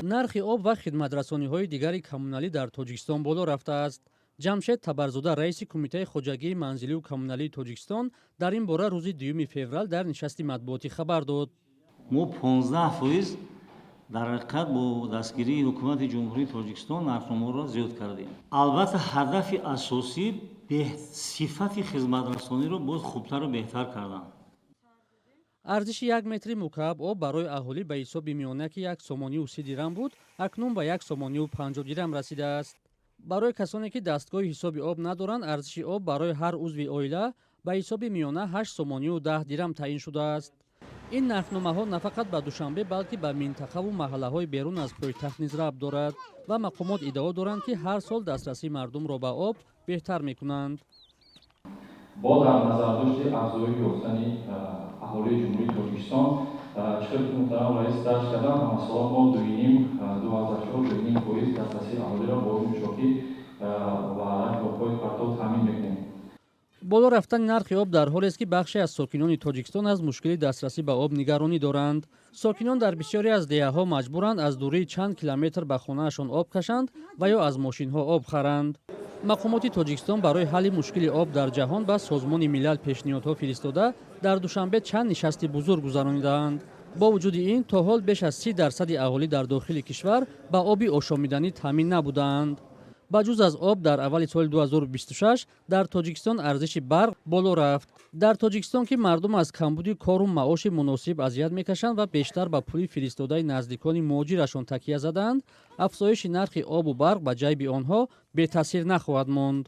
Нархи об ва хидматрасониҳои дигари коммуналӣ дар Тоҷикистон боло рафтааст. Ҷамшед Табарзода, раиси Кумитаи хоҷагии манзилию коммуналии Тоҷикистон, дар ин бора рӯзи 2 феврал дар нишасти матбуотӣ хабар дод. Мо 15% дар ҳақиқат бо дастгирии Ҳукумати Ҷумҳурии Тоҷикистон нархномаро зиёд кардем. Албатта, ҳадафи асосӣ сифати хизматрасониро боз хубтару беҳтар кардан. Арзиши як метри мукааб об барои аҳолӣ ба ҳисоби миёна, ки 1 сомонию 30 дирам буд, акнун ба 1 сомонию 50 дирам расидааст. Барои касоне, ки дастгоҳи ҳисоби об надоранд, арзиши об барои ҳар узви оила ба ҳисоби миёна 8 сомонию 10 дирам таъин шудааст. Ин нархномаҳо на фақат ба Душанбе, балки ба минтақаву маҳаллаҳои берун аз пойтахт низ рабт дорад ва мақомот иддао доранд, ки ҳар сол дастрасии мардумро ба об беҳтар мекунанд. Бо дар назардошти афзоиш ёфтани аҳолии Ҷумҳурии Тоҷикистон, чӣ хел ки муҳтарам раис дарҷ карданд, ҳамасола мо дуюним, 2,4, 2,5% дастрасии аҳолиро бо оби нӯшокӣ ва обҳои партов таъмин мекунем. Боло рафтани нархи об дар ҳолест, ки бахше аз сокинони Тоҷикистон аз мушкили дастрасӣ ба об нигаронӣ доранд. Сокинон дар бисёре аз деҳаҳо маҷбуранд аз дурии чанд километр ба хонаашон об кашанд ва ё аз мошинҳо об харанд. Мақомоти Тоҷикистон барои ҳалли мушкили об дар ҷаҳон ба Созмони Милал пешниҳодҳо фиристода, дар Душанбе чанд нишасти бузург гузаронидаанд. Бо вуҷуди ин, то ҳол беш аз 30% аҳолӣ дар дохили кишвар ба оби ошомиданӣ таъмин набудаанд. Ба ҷуз аз об, дар аввали соли 2026 дар Тоҷикистон арзиши барқ боло рафт. Дар Тоҷикистон, ки мардум аз камбуди кору маоши муносиб азият мекашанд ва бештар ба пули фиристодаи наздикони муҳоҷирашон такя задаанд, афзоиши нархи обу барқ ба ҷайби онҳо бетаъсир нахоҳад монд.